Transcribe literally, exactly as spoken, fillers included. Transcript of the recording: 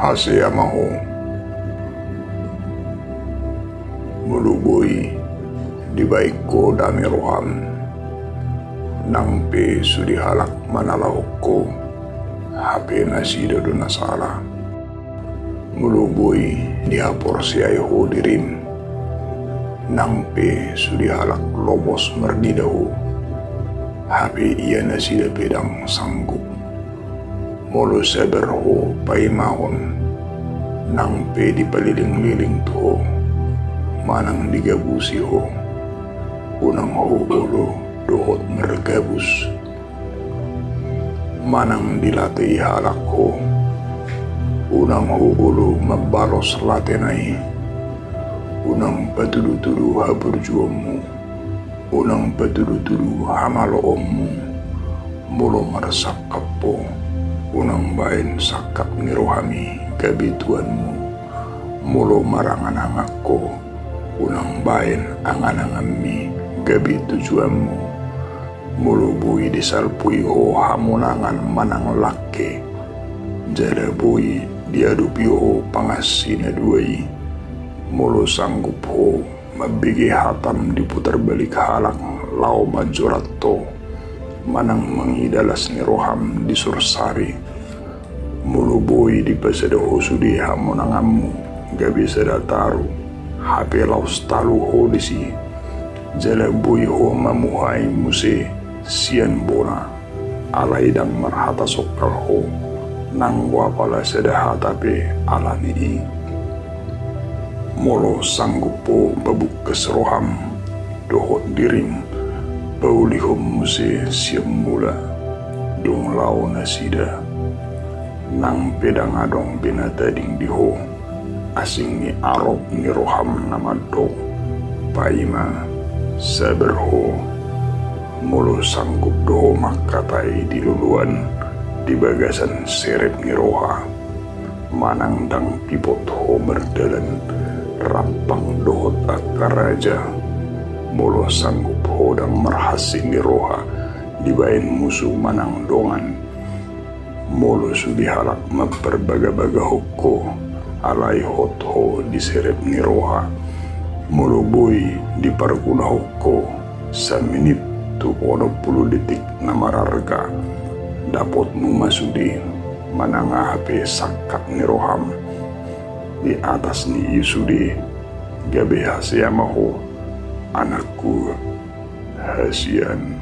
Hasea ma ho. Molo boi dibaen ho dame roham, nang pe sude halak manalahon ho, hape nasida do na sala. Molo boi dihaporseai ho dirim, nang pe sude halak lomos marnida ho, hape ia nasida pe ndang sanggup. Molo sabar ho paimahon, nang pe dipalilingliling tu ho, manang digabusi ho, unang ho olo dohot margabus. Manang dilatei halak ho, unang ho olo mambalos latena i. Unang patudutudu haburjuonmu, unang patudutudu hamaloonmu. Molo marsangkap ho, unang baen sangkap ni rohami gabe tuanmu. Molo maranganangan ho, unang baen angananganmi gabe tujuanmu. Molo boi disalpui ho hamonangan manang langke, jala boi diadopi ho pangansi na dua i, molo sanggup ho mambege hatam diputar balik halak laho manjorat ho, manang mangida las ni roham di sorsari. Molo boi dipasada ho sude hamonanganmu gabe sada taru, hape laos talu ho disi, jala boi ho mamuhai muse sian bona, alai ndang marhata songkal ho, nanggo apala sada hata pe ala ni i. Molo sanggup ho pabungkas roham dohot dirim paulihon muse sian mula, dung laho nasida, nang pe ndang adong be na tading di ho, asing ni arop ni roham na mandok, paima, sabar ho. Molo sanggup do ho mangkatai di loloan di bagasan serep ni roha, manang ndang pipot ho mardalan rap dohot angka raja, molo sanggup ho ndang marhansit ni roha dibaen musu manang dongan, molo sude halak mambagabagahon ho, alai hot ho di serep ni roha. Molo boi dipargunahon ho saminit tu onom pulu detik na mararga, dapotmu ma sude, manang aha pe sangkap ni roham di atas ni i sude. Gabe hasea ma ho, anakku hasian.